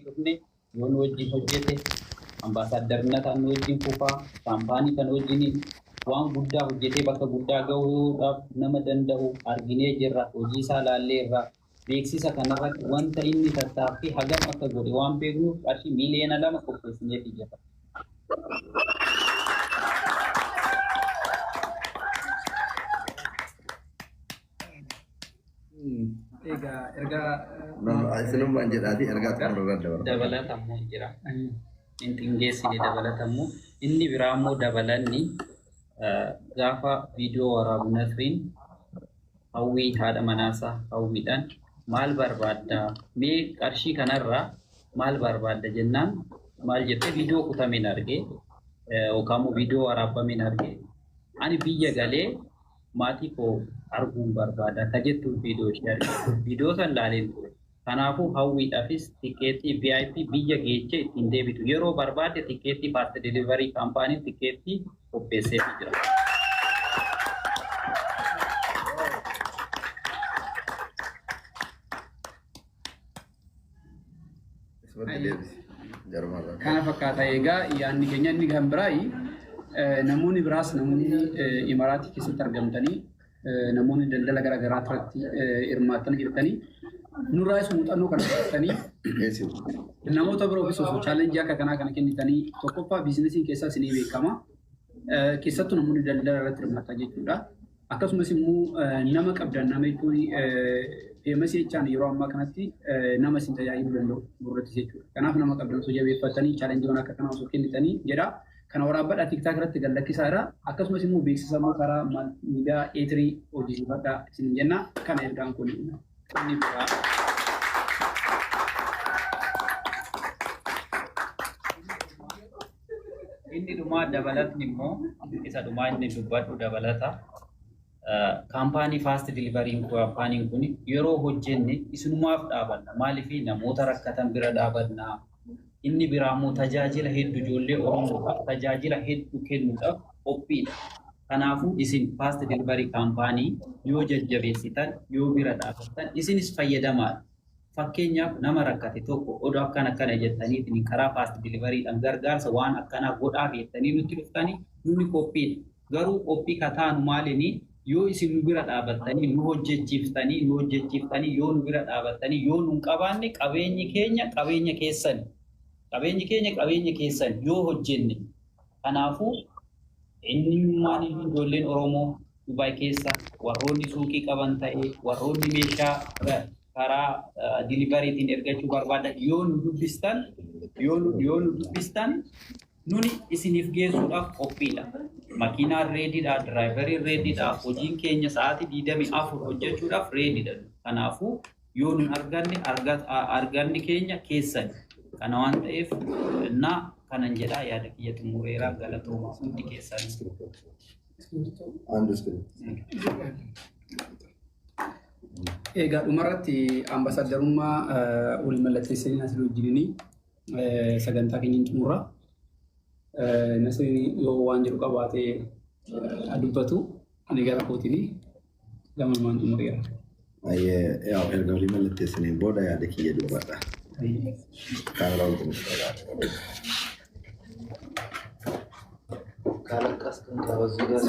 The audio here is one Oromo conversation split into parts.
dhufne yoo nu wajjin hojjete ambaasaaddarnataan nu wajjin fufaa kaampaanii kan wajjin waan guddaa hojjetee bakka guddaa gahuudhaaf nama danda'u arginee jirra, hojii isaa laalleerra. Beeksisa kanarratti wanta inni tattaaffii hagam akka godhe waan beeknuuf qarshii 2,000,000 qopheessineefii jirra. Egaa ergaa Isinummaan jedhaati ergaa xumurarra dabarfadha. Dabalata immoo jira. Hin xingeessine dabalata immoo. Inni biraa immoo dabalanni gaafa viidiyoo waraabu Nasriin Hawwii haadha manaasaa Hawwiidhaan maal barbaadda mee qarshii kanarraa maal barbaadda jennaan maal jette viidiyoo kutameen arge yookaan immoo viidiyoo waraabameen arge ani biyya galee maatii koo arguun barbaada ka jettuun viidiyoo ishee arge. Viidiyoo san laaleen ture. Kanaafuu Hawwiidhafis tikkeettii VIP biyya geechee ittiin deebitu yeroo barbaadde tikkeettii Fast Delivery Company'n tikkeettii qopheesseefii jira. Isumatti deebisi. Jarumarraa. Kana fakkaata egaa yaadni keenya inni kan biraa namoonni biraas namoonni Imaraatii keessatti argamtanii namoonni daldala gara garaa irratti hirmaattan jirtanii nurraayis muuxannoo kana fudhattanii namoota biroofis osoo chaalenjii akka kanaa kana kennitanii tokkoffaa biizinasiin keessaa isinii beekama. Keessattuu namoonni daldala irratti hirmaatan jechuudha. Akkasumas immoo nama qabdan nama jechuun feemasii jechaan yeroo ammaa kanatti nama isin tajaajiluu danda'u gurratti jechuudha. Kanaaf nama qabdan osoo jabeeffatanii chaalenjiiwwan akka kanaa osoo kennitanii jedha. Kana waraabbadhaa TikTok irratti gad lakkisaa jira. Akkasumas immoo beeksisa immoo karaa miidiyaa A3 hojjisiifadhaa isin jenna. Kana ergaan kun. Inni biraa. Inni dhumaa dabalatni immoo isa dhumaa inni dubbadhu dabalata. Kaampaanii Fast Delivery kaampaaniin kun yeroo hojjenne isinumaaf dhaabanna. Maaliif namoota rakkatan bira dhaabanna. Inni biraa immoo tajaajila hedduu ijoollee Oromoodhaaf tajaajila hedduu kennuudhaaf qophiidha. Kanaafuu isin Fast Delivery kaampaanii yoo jajjabeessitan yoo bira dhaabattan isinis fayyadamaadha. Fakkeenyaaf nama rakkate tokko odoo akkana akkana jettaniitiin karaa Fast Delivery'dhaan gargaarsa waan akkanaa godhaaf jettanii nutti dhuftanii nuni qophiidha. Garuu qophii ka taanu maalini yoo isin nu bira dhaabattanii nu hojjechiiftanii nu hojjechiiftanii yoo nu bira dhaabattanii yoo nun qabaanne qabeenyi keenya qabeenya keessani. Qabeenyi keenya qabeenya keessani yoo hojjenne. Kanaafuu eenyummaan iyyuu ijoolleen Oromoo Dubaay keessa warroonni suuqii qaban ta'ee warroonni meeshaa karaa dilivariitiin ergachuu barbaadan yoo nu dubbistan yoo nu dubbistan nuni isiniif geessuudhaaf qophiidha. Makiinaan reediidha, diraayivariin reediidha, hojiin keenya sa'aatii 24 hojjechuudhaaf reediidha. Kanaafuu yoo nun arganne arganni keenya keessani. Kana waan ta'eef na kanan jedhaa yaada kiyya xumureeraa galatoomaa hundi keessan. Egaa dhumarratti ambaasaaddarummaa walii mallatteessanii Nasrii wajjinii sagantaa keenya hin xumurra. Nasriin yoo waan jedhu qabaate dubbatu ani gara kootiin gamalmaan xumureera. Yaa erga walii mallatteessaniin booda yaada kiyya dubbadha. Kaameraa ol xumurra. ካለቀስክ እንኳ በዚህ ጋር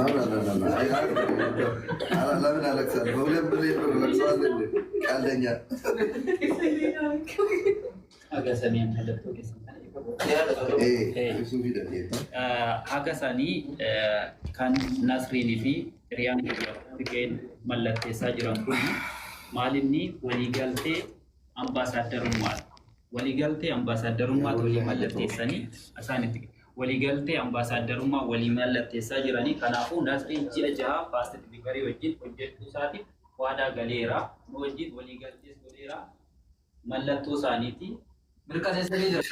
ለምን አለቅሳለሁ? በሁለት ብር ብር ለቅሰዋል እንዴ? ቀልደኛ። Haga sanii mallattoo keessan kana Ibsuu fi dandeetta. Haga sanii kan Nasriinii fi Hiriyaan Fiqeen mallatteessaa jiran kun maalinni waliigaltee ambaasaaddarummaadha. Waliigaltee ambaasaaddarummaatu walii mallatteessanii isaanitti waliigaltee ambaasaaddarummaa walii mallatteessaa jiranii. Kanaafuu Nasriin ji'a jaha Fast Delivery wajjin hojjechuu isaatiif waadaa galeera. Nu wajjin waliigaltees godheera. Mallattoo isaaniiti. Mirkaneessanii jira.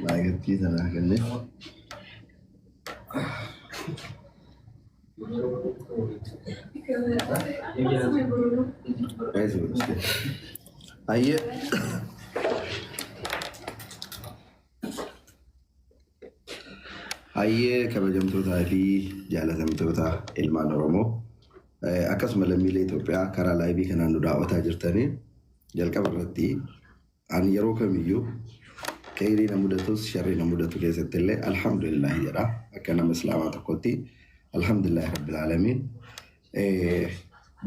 Maayitii sanaa kennee. Surprise godhuste. Ayyee. Hayyee, kabajamtootaa fi jaalatamtoota ilmaan Oromoo, akkasuma lammiilee Itoophiyaa karaa live kanaan nu daawwataa jirtanii, jalqaba irratti ani yeroo kamiyyuu kheyrii na mudatus sharrii na mudatu keessatti illee alhamdulillahi jedha. Akka nama islaamaa tokkotti alhamdulillahi rabbil aalamiin.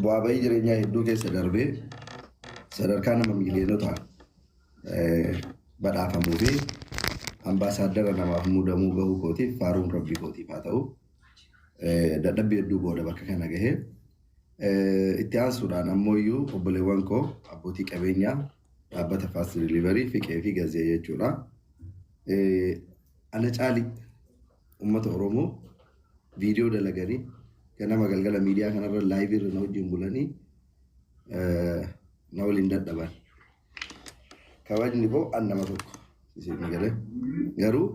Bu'aa bahii jireenyaa hedduu keessa darbee sadarkaa nama miiliyoonota badhaafamuu fi ambaasaaddara namaaf muudamuu gahuu kootiif faaruun rabbii kootiif haa ta'u. Dadhabbii hedduu booda bakka kana gahee. Itti aansuudhaan ammoo iyyuu obboleewwan koo abbootii qabeenyaa dhaabbata Fast Delivery Fiqee fi Gazee jechuudha. Ana caali uummata Oromoo viidiyoo dalaganii ganama galgala miidiyaa kanarra live irra na wajjin bulanii na waliin dadhaban. Kabajni koo an nama tokko isin galee, garuu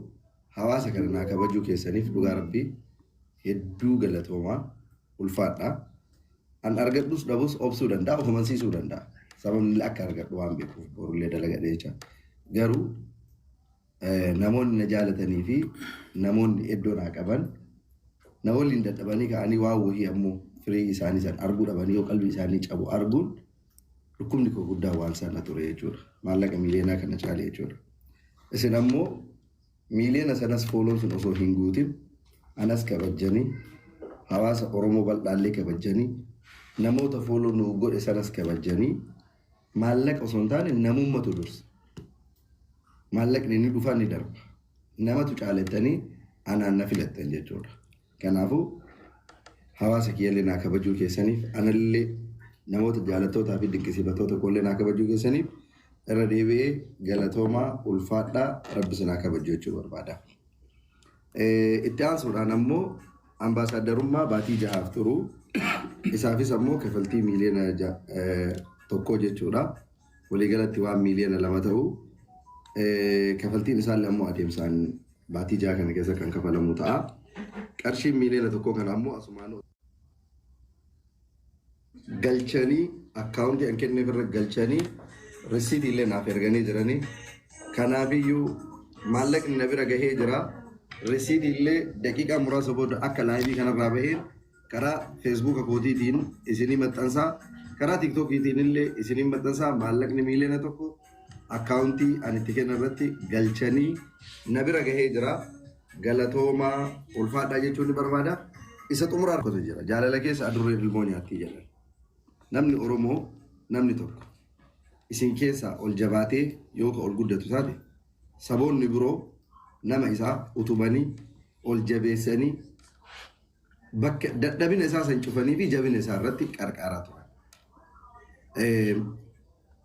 hawaasa kana naa kabajuu keessaniif dhugaa rabbii hedduu galatoomaa, ulfaadha. An argadhus dhabus obsuu danda'a, of amansiisuu danda'a. Sababni akka argadhu waan beekuuf borullee dalagadhe jecha. Garuu namoonni na jaalatanii fi namoonni iddoo naa qaban na waliin dadhabanii ka'anii waan wahii ammoo firii isaanii san arguu dhabanii yoo qalbii isaanii cabu arguun dhukkubni koo guddaa waan sana ture jechuudha. Maallaqa miiliyoonaa kana caale jechuudha. Isin ammoo miiliyoona sanas fooloon sun osoo hin guutin anas kabajjanii, hawaasa Oromoo bal'aallee kabajjanii, namoota follow nu godhe sanas kabajjanii, maallaqa osoo hin taane namummatu dursa. Maallaqni ni dhufa, ni darba. Namatu caalettanii anaan na filattan jechuudha. Kanaafuu hawaasa kiyyallee naa kabajuu keessaniif, anallee namoota jaalattootaa fi dinqisiifattoota koollee naa kabajuu keessaniif irra deebi'ee galatoomaa, ulfaadhaa, rabbi sinaa kabajuu jechuu barbaada. Itti aansuudhaan ammoo ambaasaaddarummaa baatii 6f turu isaafis ammoo kafaltii miiliyoona 1 jechuudha. Waliigalatti waan miiliyoona 2 ta'u kafaltiin isaallee ammoo adeemsaan baatii 6 kana keessa kan kafalamu ta'a. Qarshiin miiliyoona 1 kana ammoo asumaan galchanii, akkaawuntii an kenneef irra galchanii, risiitii illee naaf erganii jiranii. Kanaafiyyuu maallaqni na bira gahee jira. Risiitii illee daqiiqaa muraasa booda akka live kanarraa baheen karaa Feesbuuka kootiitiin isinii maxxansaa, karaa Tiiktookiitiin illee isinii maxxansaa. Maallaqni miiliyoona 1 akkaawuntii ani itti kennan irratti galchanii na bira gahee jira. Galatoomaa, ulfaadhaa jechuun ni barbaada. Isa xumuraa tokkotu jira. Jaalala keessa adurreen ilmoo nyaattii jedhan. Namni Oromoo namni tokko isin keessaa ol jabaatee yoo ka ol guddatu taate, saboonni biroo nama isaa utubanii ol jabeessanii bakka dadhabina isaa san cufanii fi jabina isaa irratti qarqaaraa turan.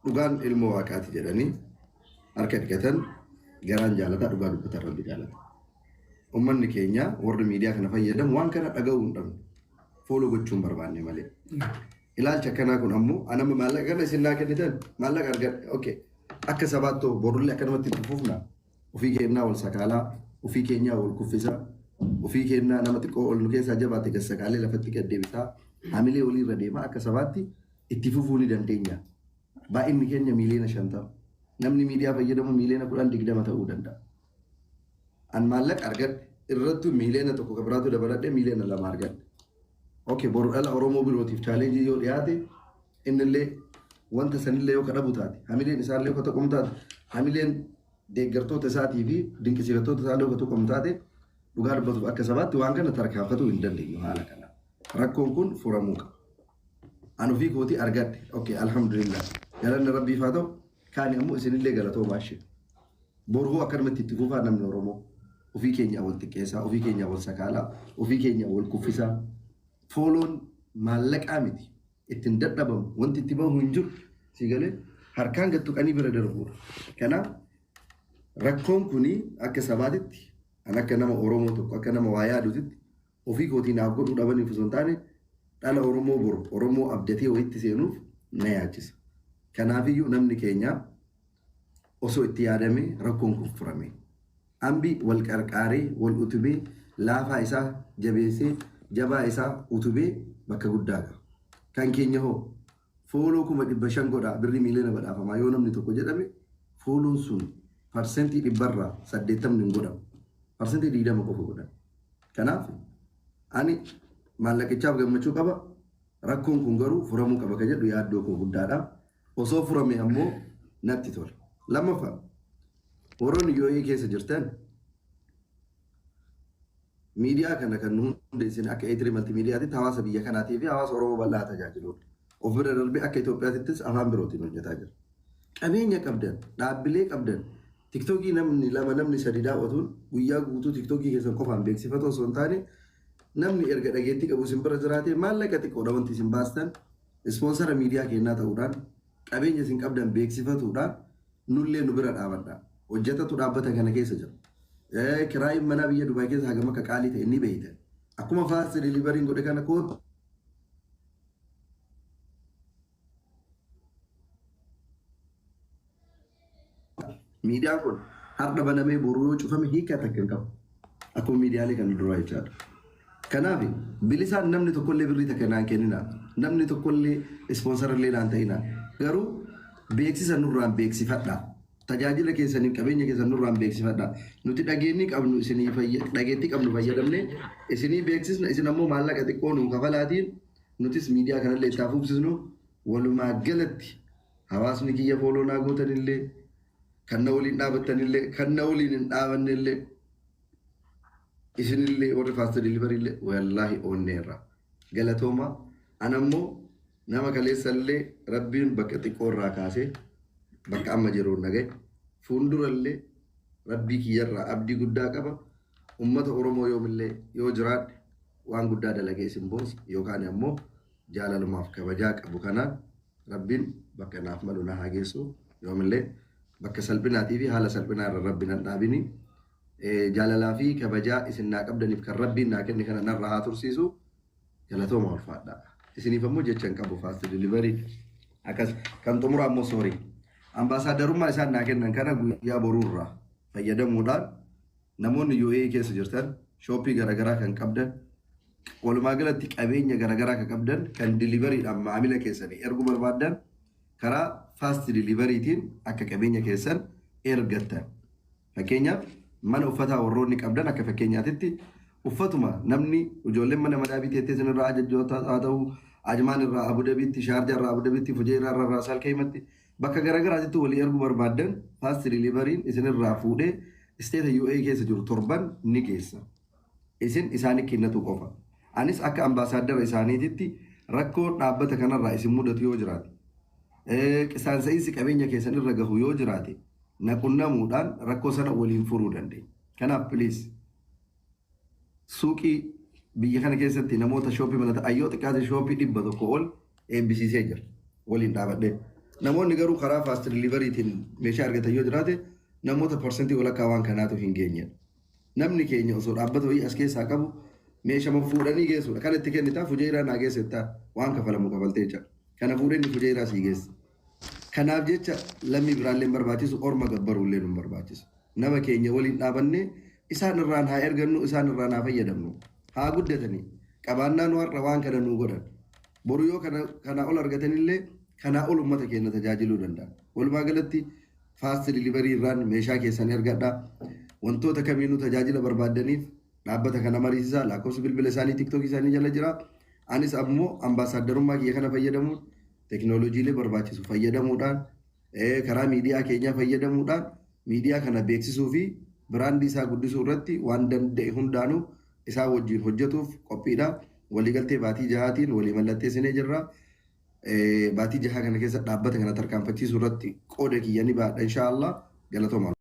Dhugaan ilmoo waaqaati jedhanii harka dhiqatan garaan jaalataa, dhugaa dubbatan rabbi jaalata. Uummanni keenya warri miidiyaa kana fayyadamu waan kana dhaga'uu hin dhabne, follow gochuu hin barbaanne malee. Ilaalcha akkanaa kun ammoo anama maallaqa kana isin naa kennitan, maallaqa argadhe, okay. Akka sabaattoo borullee akkanumatti itti fufna. Ofii keenyaa wal sakaalaa, ofii keenyaa wal kuffisaa, ofii keenyaa nama xiqqoo ol nu keessaa jabaate gad sakaalee lafatti gad deebisaa, hamilee waliirra deemaa akka sabaatti itti fufuu ni dandeenya. Baay'inni keenya miiliyoona 50. Namni miidiyaa fayyadamu miiliyoona 10, 20 ta'uu danda'a. An maallaqa argadhe irrattuu miiliyoona 1 kan biraatu dabaladhe, miiliyoona 2 argadhe. Okay, boru dhala Oromoo birootiif challenge yoo dhiyaate, innillee wanta sanillee yoo kadhabu taate, hamileen isaallee yoo ka tuqamu taate, hamileen deeggartoota isaatii fi dinqisiifattoota isaallee yoo ka tuqamu taate, dhugaa dubbatuuf akka sabaatti waan kana tarkaanfatuu hin dandeenyu haala kana. Rakkoon kun furamuu qaba. An ofii kootii argadhe. Okay, alhamdulillah. Galanni rabbiif haa ta'u. Kaani ammoo isinillee galatoomaa ishee. Boruu akkanumatti itti fufaa? Namni Oromoo ofii keenya wal xiqqeessaa, ofii keenya wal sakaalaa, ofii keenya wal kuffisaa. Follown maallaqaa miti. Ittiin dadhabamu, wanti itti bahu hin jiru. Si galee harkaan gad tuqanii bira darbuudha. Kanaaf rakkoon kuni akka sabaatitti, an akka nama Oromoo tokko, akka nama waa yaaduutitti, ofii kootii naaf godhuu dhabaniif osoo hin taane, dhala Oromoo boru Oromoo abdatee wayitti seenuuf na yaachisa. Kanaafiyyuu namni keenya osoo itti yaadamee rakkoon kun furame. Ambi wal qarqaaree, wal utubee, laafaa isaa jabeessee, jabaa isaa utubee bakka guddaa gaha. Kan keenya hoo? Follow 500,000 godhaa, birrii miiliyoona badhaafamaa yoo namni tokko jedhame, follown sun 100%rraa 80ni hin godhamu. 20% qofa godhan. Kanaaf ani maallaqichaaf gammachuu qaba. Rakkoon kun garuu furamuu qaba kan jedhu yaaddoo koo guddaadha. Osoo furame ammoo natti tola. Lammaffaa, warroonni UAE keessa jirtan, miidiyaa kana kan nu hundeessine akka Eetirii Maltiimiidiyaatti hawaasa biyya kanaatii fi hawaasa Oromoo bal'aa tajaajiluudha. Of bira darbee akka Itoophiyaattis afaan birootiin hojjetaa jira. Qabeenya qabdan, dhaabbilee qabdan, TikTokii namni lama, namni sadi daawwatuun guyyaa guutuu TikTokii keessan qofaan beeksifatu osoo hin taane, namni erga dhageettii qabu isin bira jiraate, maallaqa xiqqoodha wanti isin baastan, sponsor miidiyaa kennaa ta'uudhaan qabeenya isin qabdan beeksifatuudhaan nullee nu bira dhaabadha. Hojjetatu dhaabbata kana keessa jira. Kiraayin manaa biyya Dubaay keessa hagam akka qaalii ta'e ni beeytan. Akkuma fast deliveryn godhe kana kootu. Miidiyaan kun har'a banamee boruu yoo cufame hiika takka hin qabu. Akkuma miidiyaalee kana duraa jechaadha. Kanaaf bilisaan namni tokkollee birrii takka naan kennina. Namni tokkollee sponsorallee naan ta'ina. Garuu beeksisa nurraan beeksifadha. Tajaajila keessaniif qabeenya keessan nurraan beeksifadha. Nuti dhageenyi qabnu isinii dhageettii qabnu fayyadamnee isinii beeksisna, isin ammoo maallaqa xiqqoo nuu kafalaatiin nutis miidiyaa kanallee itti hafuufsisnu. Walumaa galatti hawaasni kiyya follow naa gootanillee, kan na waliin dhaabattanillee, kan na waliin hin dhaabannellee, isinillee, warri fast deliveryllee, wallaahi onneerra galatooma. Anammoo nama kaleessallee Rabbiin bakka xiqqoo irraa kaasee bakka amma jiru nagaye, fuuldurallee Rabbii kiyyarraa abdii guddaa qaba. Ummata Oromoo yoomillee yoo jiraadhe waan guddaa dalagee isin boonsa, yookaan ammoo jaalalumaaf kabajaa qabu kanaan Rabbiin bakka naaf malu na haa geessu. Yoomillee bakka salphinaatii fi haala salphinaa irra Rabbi nan dhaabini. Jaalalaa fi kabajaa isin naa qabdaniif kan Rabbiin naa kenne kana narra haa tursiisu. Galatooma, ulfaadha. Isiniif ammoo jecha hin qabu, fast delivery. Akkas kan xumura ammoo, sorry. Ambaasaaddarummaa isaan naa kennan kana guyyaa boruurraa fayyadamuudhaan namoonni UAE keessa jirtan, shopii garaagaraa kan qabdan, walumaa galatti qabeenya garaagaraa kan qabdan, kan deliverydhaan maamila keessanii erguu barbaaddan, karaa fast deliverytiin akka qabeenya keessan ergattan. Fakkeenyaaf, mana uffataa warroonni qabdan, akka fakkeenyaatitti uffatuma namni ijoolleen mana madaabii teettee isinirraa ajajjoota haa ta'u, Ajmaan irraa Abudabiitti, Shaarjaa irraa Abudabiitti, Fujeeraa irraa Raas Al Keymatti, bakka garaagaraatitti walii erguu barbaaddan, fast deliveryn isinirraa fuudhee state UAE keessa jiru torban ni geessa. Isin isaanii kennatu qofa. Anis akka ambaasaaddara isaaniititti rakkoo dhaabbata kanarraa isin mudatu yoo jiraate, qisaansa'iinsi qabeenya keessan irra gahu yoo jiraate, na qunnamuudhaan rakkoo sana waliin furuu dandeenya. Kanaaf please, suuqii biyya kana keessatti namoota shopii banatan ayyoo xiqqaate shopii 100 ol eebbisiisee jira waliin dhaabadhee. Namoonni garuu karaa fast deliverytiin meeshaa argatan yoo jiraate, namoota parsantii walakkaa waan kanaatu hin geenyedha. Namni keenya osoo dhaabbata wayii as keessaa qabu meeshama fuudhanii geessuudha. Kan itti kennitaa Fujeeraa naa geessettaa, waan kafalamu kafaltee jecha. Kana fuudhee inni Fujeeraa sii geessa. Kanaaf jecha lammii biraallee hin barbaachisu, orma gabbaruullee nu hin barbaachisu. Nama keenya waliin dhaabannee isaan irraan haa ergannu, isaan irraan haa fayyadamnu. Haa guddatanii. Qabaannaa nu har'a waan kana nuu godhan. Boru yoo kana kanaa ol argatanillee kanaa ol uummata keenya tajaajiluu danda'a. Walumaa galatti fast delivery irraan meeshaa keessan ergadhaa. Wantoota kamiinuu tajaajila barbaaddaniif dhaabbata kana mariisisaa. Lakkoofsi bilbila isaanii TikTokii isaanii jala jira. Anis ammoo ambaasaaddarummaa kiyya kana fayyadamuun, teekinooloojiilee barbaachisu fayyadamuudhaan, karaa miidiyaa keenyaa fayyadamuudhaan miidiyaa kana beeksisuu fi brandii isaa guddisuu irratti waan danda'e hundaanuu isaan wajjin hojjetuuf qophiidha. Waliigaltee baatii 6tiin walii mallatteessinee jirra. Baatii 6 kana keessa dhaabbata kana tarkaanfachiisuu irratti qooda kiyya ni baadha inshaallah. Galatooma.